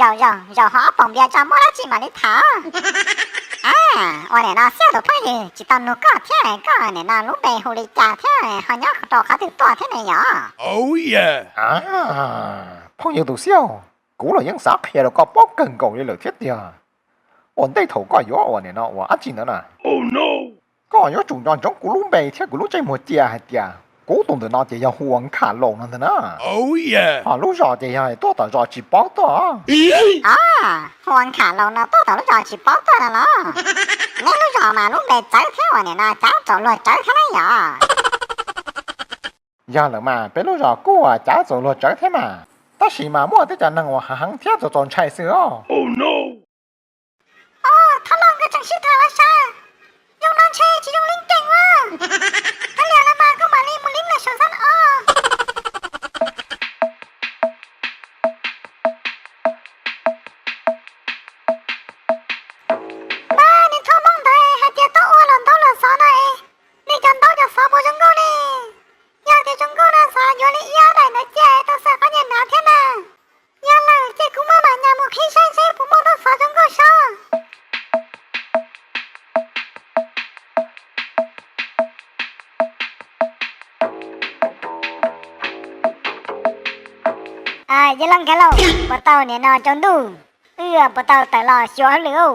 Zaum zaum zaum ho ob poom npias tso muab dab tsi mam li tham. A, ua nim no Xiab tus phooj ywg tsis tau nug koj thiab, koj nim no lub npe hu li cas thiab ho nyob rau qhov twg tuaj thiab ne yom? Phooj ywg tus Xiab, kuv los yeej xav qhia rau koj paub kawg nkaus li lawm thiab tiag. Ua ntej thaum koj yuav ua nim no ua dab tsi ntawd na, koj yuav tsum nco ntsoov kuv lub npe thiab kuv lub ntsej muag cia hais tias kuv tus ntawm no ces yog hu ua Nkhav Laus no ntag na. Ho lub zos ces yog tuaj tom zos Tsis Paub tuaj. Hu ua Nkhav Laus no tuaj tom lub zos Tsis Paub tuaj no los? Neb lub zos mas lub npe txawv thiab ua nim no cav txaus luag tsawv thiab na yom? Yog lawm mas peb lub zos kuj ua cav txaus luag tsawv thiab mas, tab sis mas muaj tej cov neeg uas hav heev thiab txaus txaus ntshai xwb os. Os, thov los nkawd tseem sib tham los sav. Zoo no ntshe tsis zoo li nkees los. Kav liam los mas koj mam li mus lim lawm saum xab os. Mas niag thoj Hmoob ntawd hais tias tuaj ua los ntaub los xov no es, nej cov ntaub cov xov puas zoo nkauj ne? Yog tias zoo nkauj no xav yuav li ib ob daim ntawd cia es tau xam qhov nyiaj hnav thiab na. Yog lawm ces kuv muaj mam nyas mus qhib saib seb puas muaj ntaub xov zoo nkauj saib. Yawg Laus Nkhav Laus, puas tau nim no tsaus ntuj, wb puas tau tawm los xyuas hauj lwm?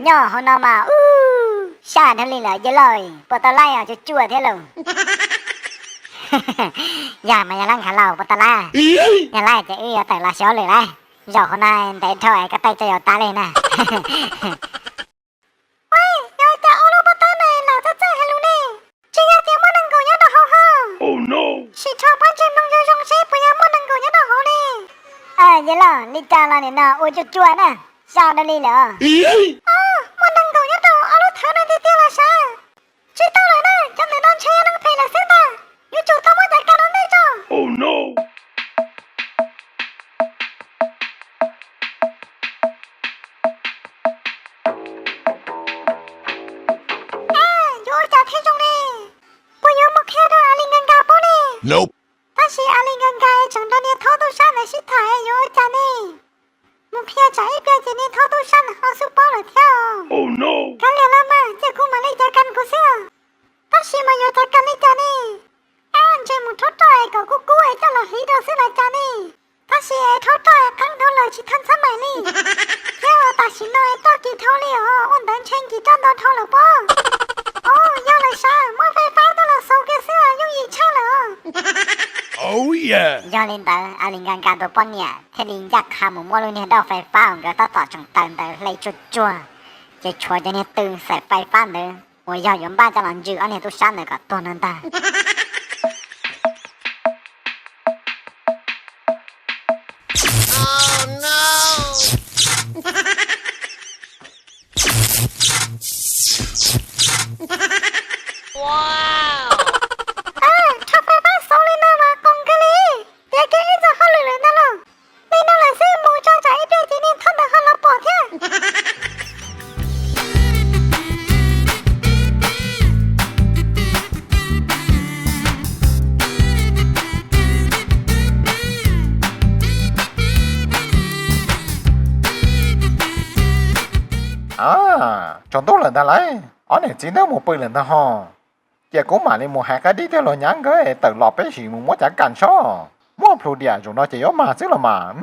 Nyob hauv no mas ub, sab dhau li lawm yawg laus, puas tau laij os, cuag cuag thiab lauj. Yog mas yawg Laus Nkhav Laus, puas tau laij? Yog laij ces wb yuav tawm los xyuas hauj lwm lawm. Zaum hauv no ntev dhau es ko taw tsis yuav tas li na. Ua, yog cas ua lub pob tawb no los txawj txawj hais lus ne? Tsis yog tias muaj neeg nkaum nyob rau hauv ho? Sim rho pob ntseg mloog zoo zoo seb puas yog muaj neeg nkaum nyob rau hauv ne. Yawg laus, li cas los nim no ua cuag cuag na, sab dhau li lawm. Muaj neeg nkaum nyob rau ob lub thawv no tiag tiag los sav. Tsis tau lawm na, cov ntawm no ntshe yog neeg phem lawm xwb ntag. Yuav tsum tau muab cov kas no ntej tso. Yuav ua cas thiaj zoo ne? Puas yuav mus qhia rau A Lis Nkas Nkas paub ne? Tab sis A Lis Nkas Nkas tseem nrog niag thaub tub sab ntawd sib tham, yuav ua cas ne? Mus qhia tsam ib pliag ces niag thaub tub sab ntawd ho xub paub lawm thiab. Kav liam los mas, cia kuv mam li cav kas kuv xwb. Tab sis mas yuav cav kas li cas ne? Ab, ntshe mus rhaub roj es kom kub kub es coj los hliv rau xwb los cas ne? Tab sis es rhaub roj es qeeb dhau lawm tsis thaj txhab maim li. Thiab tam sim no es toj kis dhau li os, ua ntawd ntshe kis roj ntau dhau lawm pob. Os, yog lawm sav, muab fais fab tuaj los xauv kiag xwb yooj yim tshaj lawm. Yog li ntawd A Lis Nkas Nkas tus poj niam thiaj li ncaj qha mus muab lub niag dauj fais fab uas nkawd tab tom tseem taws ntawd hle tsuag tsuag, ces tshuav cov niag tw xaim fais fab ntawd uas yog yuav npaj coj los ntsws ob niag tub sab ntawd kom tuag no ntag. Rho fais fab xauv li no mas qoos kawg li. Tiav kiag ib txoj hauj lwm lawm ntag lauj. Li no lawm xwb mus tso tsam ib pliag ces niag thaub ntawd ho los pom thiab. Tsaus ntuj lawm ntag lauj, ob niam txiv ntawd mus pw lawm ntag ho. Cia kuv mam li mus hais Qaib Dib thiab Luag Nyav nkawd tawm los peb sim mus muab cav kas sob. Muaj plhus diam zaum no ces yuav mag xwb los mas.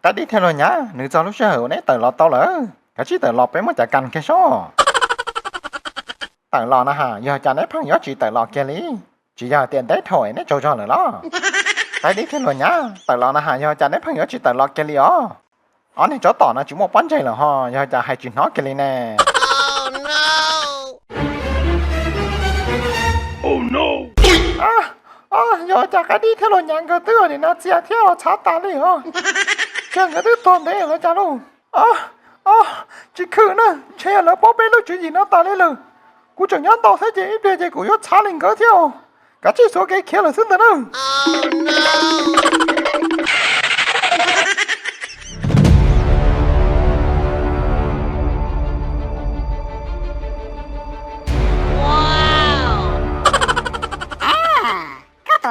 Qaib Dib thiab Luag Nyav, nws txog lub sij hawm uas neb tawm los tau lawm, kav tsij tawm los peb muab cav kas kiag sob. Tawm los na has, yog cas neb pheej yuav tsis tawm los kiag li? Tsis yog tias ntev dhau es neb tsaug zog lawm los? Qaib Dib thiab Luag Nyav, tawm los na has, yog cas neb pheej yuav tsis tawm los kiag li os? Ob niag tsov tom no tsis muaj pob ntseg lawm ho, yog cas hais tsis hnov kiag li ne? Yog cas Qaib Dib thiab Luag Nyav nkawd twb nim no txias thiab txhav tas li os? Cas nkawd twb tuag ntev lawm cas lauj? Tsis khwm na, ntshe yog lawv paub peb lub tswv yim no tas li lawm. Kuv tseem nyob ntau thiab ces ib pliag ces kuv yuav txhav li nkawd thiab os. Kav tsij xuav kev khiav lawm xwb ntag na.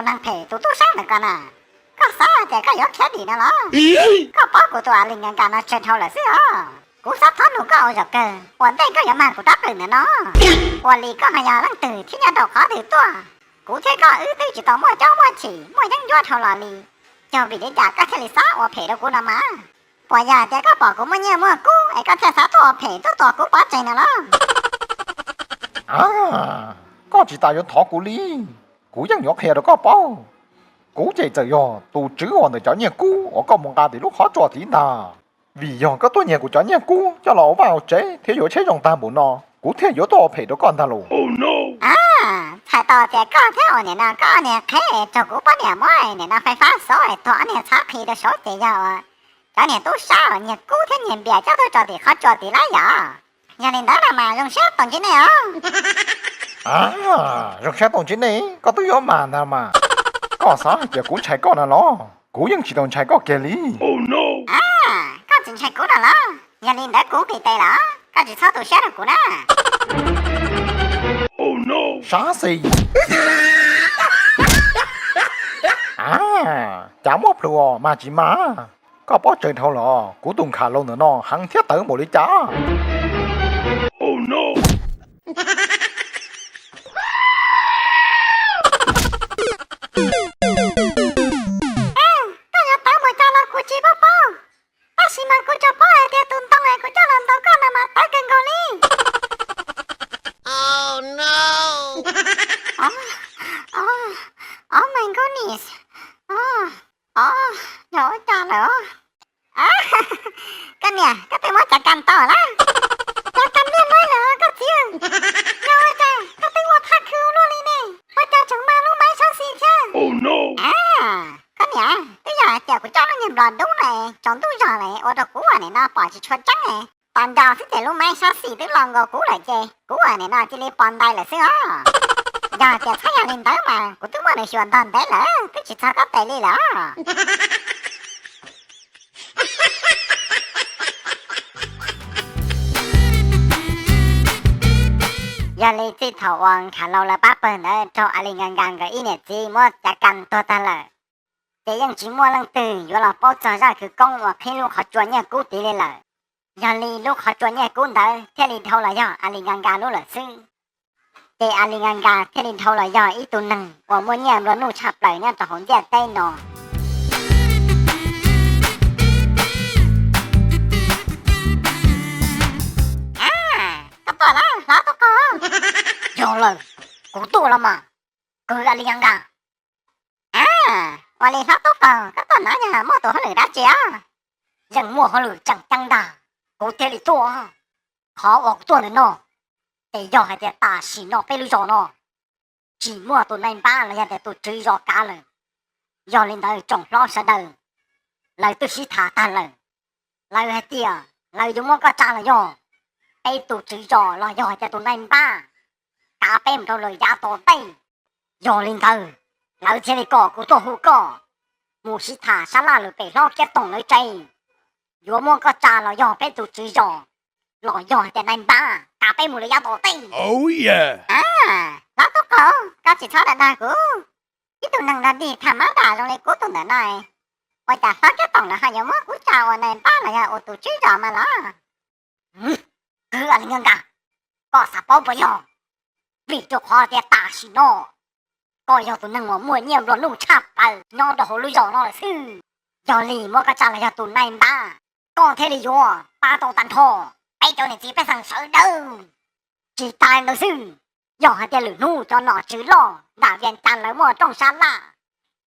Neeg phem tus tub sab ntawm koj na, koj xav tias koj yuav khiav dim no los? Koj paub kuv tus A Li Nkas Nkas no tsawg dhau lawm xwb os. Kuv xav thov nug koj ua zaum kawg, ua ntej koj yuav mag kuv rab plawg ntawm no, ua li koj ho yog leej twg thiab nyob rau qhov twg tuaj? Kuv thiab koj wb twb tsis tau muaj caub muaj chim muaj yeeb ncuab dhau los li, yog vim li cas koj thiaj li xav ua phem rau kuv no mas? Puas yog tias koj pom kuv muaj nyiaj muaj kub es koj thiaj xav tuaj ua phem tuaj tua kuv pov tseg no los? Koj tsis tas yuav thov kuv li, kuv yeej yuav qhia rau koj paub. Kuv ces txawm yog tus tswv uas ntawm cov nyiaj kub uas koj mus nqa tim lub qhov tsua tid ntag. Vim yog koj tuaj nyiag kuv cov nyiaj kub coj los ua vaj ua tsev thiab yuav tsheb zoo tag npaum no, kuv thiaj yuav tuaj ua phem rau koj ntag lauj. Txhais tau tias koj thiab ua niam no koj niag qhev raug kuv poj niam muab niam no fais fab xov tuag ob niag txhab qhi rau saud ces yog ua cov niag tub sab uas nyiag kub thiab nyiag npias coj tuaj tso tim qhov tsua tid lawm yom. Yog li ntawd no mas zoo siab tau ntsib nej os. Zoo siab tau ntsib nej, koj twb yuav mag ntag mas. Koj xav hais tias kuv ntshai koj no los? Kuv yeej tsis tau ntshai koj kiag li. Koj tsis ntshai kuv no los? Yog li ntawd kuv nqis tes lawm, koj tsis txhob tu siab rau kuv na. Sab xis. Cas muab plhws mas tsis mag. Koj paub tsawg dhau los kuv tus nkhav laus ntawm no heev thiab tawv npaum li cas? Koj yuav tawv npaum cas los kuv tsis paub paub, tab sis mas kuv tsuas paub hais tias tus ntoo es kuv coj los ntaus koj no mas tawv kawg nkaus li. Oh my goodness. Yog ua cas lawm? Koj niam, koj twb muab cov kas tau lawm. Cov kas liaj luaj lawm koj txiv. Yog ua cas koj twb ua thaj khw luaj li ne? Ua cas tseem mag lub maiv sab xis thiab? Koj niam, twb yog hais tias kuv coj lub niag nplos dub na, tsaus ntuj zog lawm ua rau kuv ua nim no pom tsis tshua tseeb. Tos nco xwb ces lub maiv sab xis twb los nkaus kuv lawm ces kuv ua nim no cia li pos ntais lawm xwb os. Yog tias txhob yog li ntawd mas kuv twb muab nws xyuas ntog ntev lawm twb tsis txog koj tes li lawm os. Yog li txij thaum uas nkhav laus lawv pab pawg ntawd raug A Li Nkas Nkas nkawd ib niam txiv muab cov kas tuag tag lawm, ces yeej tsis muaj leej twg yuav los paub txog zaj khwv koob uas qhib lub qhov tsua nyiaj kub tid li lawm. Yog li lub qhov tsua nyiaj kub ntawd thiaj li dhau los yog A Li Nkas Nkas lub lawm xwb. Ces A Li Nkas Nkas thiaj li dhau los yog ib tug neeg uas muaj nyiaj nplua nuj tshaj plaws nyob rau hauv ntiaj teb no. Koj tuaj lawm hlob tub qaug? Yog lawm, kuv tuaj los mas, kwv A Li Nkas Nkas. Ua li hlob tub qaug, koj tuaj no yog muaj tus hauj lwm dab tsi os? Yeej muaj hauj lwm tseem ceeb ntag, kuv thiaj li tuaj. Qhov uas kuv tuaj ntawm no ces yog hais tias tam sim no peb lub zos no tsis muaj tus nai npab los yog tias tus tswv zos kav lawm. Yog li ntawd tsoom hlob sawv daws lawv twb sib tham tag lawm, lawv hais tias lawv yuav muab koj tsa los yog peb tus tswv zos los yog hais tias tus nai npab kav peb mus rau lawm yav tom ntej. Yog li ntawd lawv thiaj li kom kuv tuaj hu koj mus sib tham sab laj lawm pem hlob Kiab Toom lawv tsev, yuav muab koj tsa los yog peb tus tswv zos los yog hais tias nai npab kav peb mus lawm yav tom ntej. Hlob tub qaug, koj tsis txhob dag dag kuv. Ib tug neeg dog dig tham mab dam zoo li kuv tus ntawm no, ua cas hlob Kiab Toom lawv ho yuav muab kuv tsa ua nai npab los yog ua tus tswv zos mas los? Kwv A Li Nkas Nkas, koj xav paub puas yog? Vim rau qhov tias tam sim no koj yog tus neeg uas muaj nyiaj nplua nuj tshaj plaws nyob rau hauv lub zos no lawm xwb. Yog li muab koj tsa los yog tus nai npab, koj thiaj li yuav pab tau tag nrho peb cov niam txiv pej xeem sawv daws. Tsis tas li ntawd xwb, yog hais tias lwm hnub cov nom tswv loj nram Vias Cas lawv muaj rooj sab laj,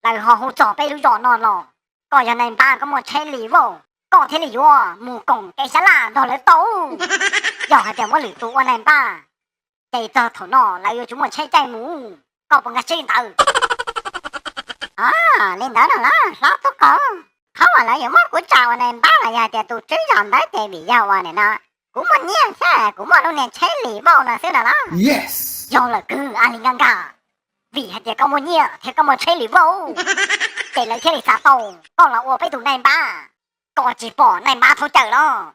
lawv ho hu txog peb lub zos no los, koj yog nai npab koj muaj tsheb li vauj, koj thiaj li yuav mus koom kev sab laj nrog lawv tau. Yog hais tias muab lwm tus ua nai npab, ces txog thaum no lawv yuav tsum muaj tsheb caij mus, koj puas nkag siab li ntawd? Li ntawd no los hlob tub qaug, qhov uas lawv yuav muab kuv tsa ua nai npab los yog hais tias tus tswv zos ntawd ces vim yog uas nim no kuv muaj nyiaj thiab kuv muaj lub niag tsheb li vauj no xwb no los? Yog lawm kwv A Li Nkas Nkas, vim hais tias koj muaj nyiaj thiab koj muaj tsheb li vauj, ces lawv thiaj li xav tau koj los ua peb tus nai npab. Koj tsis pom nai npab thaub cawm los?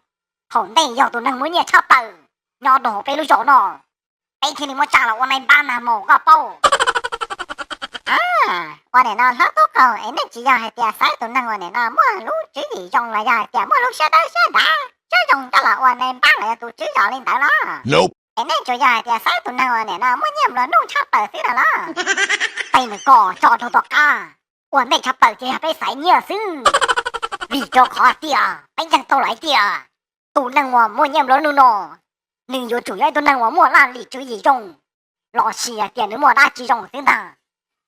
Thaum ntej yog tus neeg muaj nyiaj tshaj plaws nyob rau peb lub zos no, peb thiaj li muab tsa los ua nai npab nag mus koj paub. Ua nim no hlob tub qaug, es nej tsis yog hais tias xaiv tus neeg uas nim no muaj lub tswv yim zoo los yog hais tias muaj lub siab dawb siab dav, siab zoo coj los ua nais npab los yog tus tswv zos li ntawd los? Es nej tsuas yog hais tias xaiv tus neeg uas nim no muaj nyiaj nplua nuj tshaj plaws xwb no los? Tej nws kom tso rau tom qab, ua ntej tshaj plaws ces yog peb xaiv nyiaj xwb. Vim rau qhov tias peb yeej tau lawm hais tias tus neeg uas muaj nyiaj nplua nuj no, nws yuav tsum yog ib tug neeg uas muaj laj lim tswv yim zoo, los sis hais tias nws muaj dab tsi zoo xwb ntag,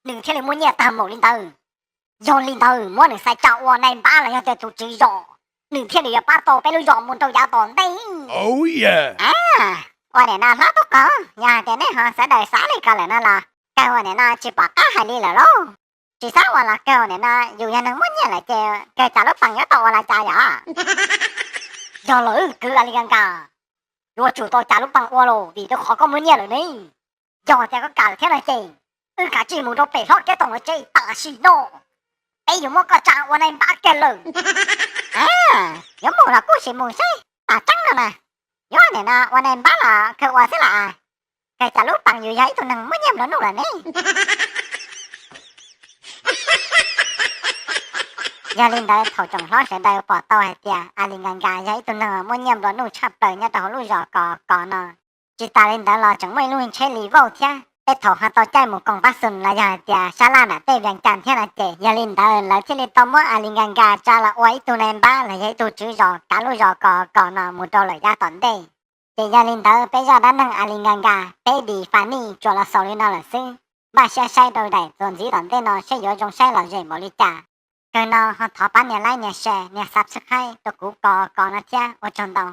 nws thiaj li muaj nyiaj tag npaum li ntawd. Yog li ntawd muab nws xaiv tsa ua nais npab los yog tias tus tswv zos, nws thiaj li yuav pab tau peb lub zos mus rau yav tom ntej. Ua nim no hlob tub qaug, yog hais tias nej ho sawv daws xav li ko lawm no los kawg ua nim no tsis pom qab hais li lawm lauj. Tsis xav ua los kawg ua nim no, yus yog neeg muaj nyiaj lawm ces kawg cas lub pees yuav tau ua li cas yom? Yog lawm kwv A Li Nkas Nkas, yuav tsum tau cas lub pees ua los vim rau qhov koj muaj nyiaj lawm ne. Yog tias koj kam lawm thiab no ces wb kav tsij mus rau pem hlob Kev Toom lawv tsev tam sim no, peb yuav muab koj tsa ua nais npab kiag lawm. Yuav mus los kuj sim mus seb, tam tseeb no na, yuav nim no ua nais npab los kawg ua xwb los, kawg cas lub pees yus yog ib tug neeg muaj nyiaj nplua nuj lawm ne. Yog li ntawd thaum tsoom hlob sawv daws pom tau hais tias A Li Nkas Nkas yog ib tug neeg muaj nyiaj nplua nuj tshaj plaws nyob rau hauv lub zos Kos Kos no, tsis tas li ntawd los tseem muaj ib lub tsheb li vauj thiab. Tej thaum ho tau caij mus koom pab xus los yog hais tias sab laj nam tej Vias Cas thiab no ces yog li ntawd lawv thiaj li tau muab A Li Nkas Nkas tsa los ua ib tug nais npab los yog ib tug tswv zos kav lub zos Kos Kos no mus rau lawm yav tom ntej. Ces yog li ntawd peb zaj dab neeg A Li Nkas Nkas peb dis Fanny tsuas los xaus li no lawm xwb. Npaj siab saib rau daim txuas ntxiv tom ntej no seb yuav zoo saib lom zem npaum li cas. Kawg no ho thov pab nias like, nias share, nias subscribe rau kuv Kos Kos no thiab, ua tsaug ntau.